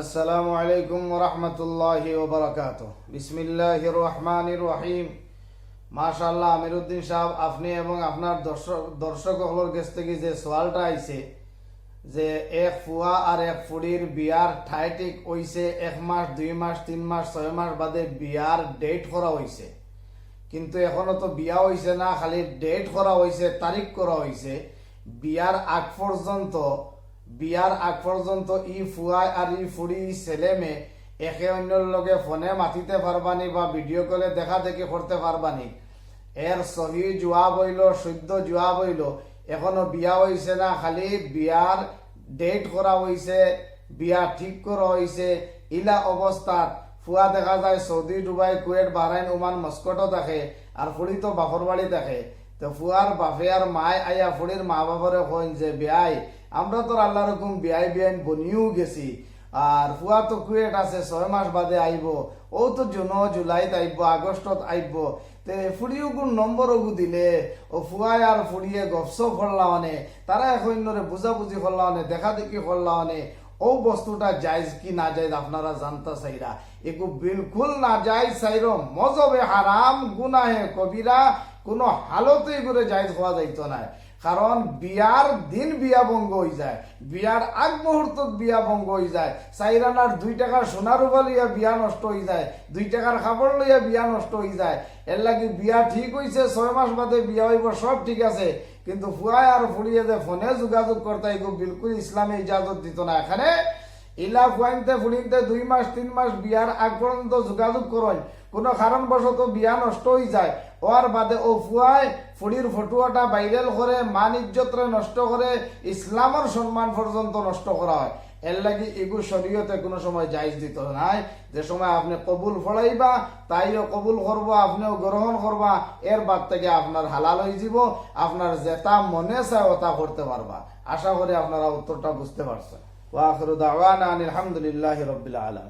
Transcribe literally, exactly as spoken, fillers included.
আসসালামু আলাইকুম ওয়া রাহমাতুল্লাহি ওয়া বারাকাতুহু। বিসমিল্লাহির রহমানির রহিম। মাশাআল্লাহ, আমিরুদ্দিন সাহেব, আপনি এবং আপনার দর্শক, দর্শক অকলর গেছ থাকি যে সওয়ালটা আইছে যে এক ফুয়া আর এক ফুড়ির বিয়ার ঠাই ঠিক অইছে, এক মাস, দুই মাস, তিন মাস, ছয় মাস বাদে বিয়ার ডেট করা অইছে, কিন্তু এখনো তো বিয়া অইছে না, খালি ডেট করা অইছে, তারিখ করা অইছে। বিয়ার আগ পর্যন্ত, বিয়ার আগ পর্যন্ত ই ফুয়ায় আর ই ফুড়ি, ই ছেলে মেয়ে একে অইন্যর লগে ফোনে মাতিতে পারবানি বা ভিডিও কলে দেখা দেখি করতে পারবানি? এর সহি জুয়াব অইলো, শুদ্ধ জুয়াব অইলো, এখনো বিয়া অইছে না, খালি বিয়ার ডেট করা অইছে, বিয়া ঠিক করা অইছে। ইলা অবস্থাত ফুয়া দেখা যায় Saudi, Dubai, KUET, Bahrain, Oman, মস্কটও থাকে, আর ফুড়ি তো বাপর বাড়ি থাকে। তো ফুয়ার বাপে আর মায় আইয়া ফুড়ির মা বাপরে কইন যে, "বিয়াই, আমরা তো আল্লাহর হুকুম বিয়াই বিয়াইন বনিও গেছি, আর ফুয়া তো কুয়েট আছে, ছয় মাস বাদে আইবো, ও তো জুন, জুলাইত আইবো, আগস্টত আইবো, তে ফুড়িওগুর নম্বর ওগু দিলে, ও ফুয়ায় আর ফুড়িয়ে গপসপ করলা অনে, তারা এক অইন্যরে বুঝাবুঝি করলা অনে, দেখা দেখি করলা অনে, ও বস্তুটা জায়েজ কি না জায়েজ আপনারা জানতা চাইরা?" এগু বিলকুল না জায়েজ, চাইরো মজবে হারাম, গুনাহে কবিরা, কোনো হালতে এগুরে জায়েজ হওয়া যাইতো নায়। কারণ বিয়ার দিন বিয়া ভঙ্গ অই যায়, বিয়ার আগ মুহূর্তত বিয়া ভঙ্গ অই যায়, চাইর আনার দুই টাকার সোনা রুপা লইয়া বিয়া নষ্ট অই যায়, দুই টাকার কাপড় লইয়া বিয়া নষ্ট অই যায়। এর লাগি বিয়া ঠিক অইছে, ছয় মাস বাদে বিয়া অইবো, সব ঠিক আছে, কিন্তু ফুয়ায় আর ফুড়িয়ে যে ফোনে যোগাযোগ করতা, এগু বিলকুল ইসলামে ইজাজত দিতো না। এখানে ইলা ফুয়াইন্তে ফুড়িন্তে দুই মাস তিন মাস বিয়ার আগ পর্যন্ত যোগাযোগ করইন, কোনো কারণবশত বিয়া নষ্ট অই যায়, অওয়ার বাদে ও ফুয়ায় ফুড়ির ফটুয়াটা ভাইরাল করে, মান ইজ্জতরে নষ্ট করে, ইসলামর সম্মান পর্যন্ত নষ্ট করা অয়। এর লাগি এগু শরীয়তে কোনো সময় জায়েজ দিতো নায়। যে সময় আপনে কবুল ফড়াইবা, তাইও কবুল করবো, আপনেও গ্রহণ করবা, এর বাদ থাকি আপনার হালাল অই যিবো, আপনার যেটা মনে চায় ওটা করতে পারবা। আশা করি আপনারা উত্তরটা বুঝতে পারছেন। ওয়া আখিরু দাওয়ানা আনিল হামদুলিল্লাহি রাব্বিল আলামিন।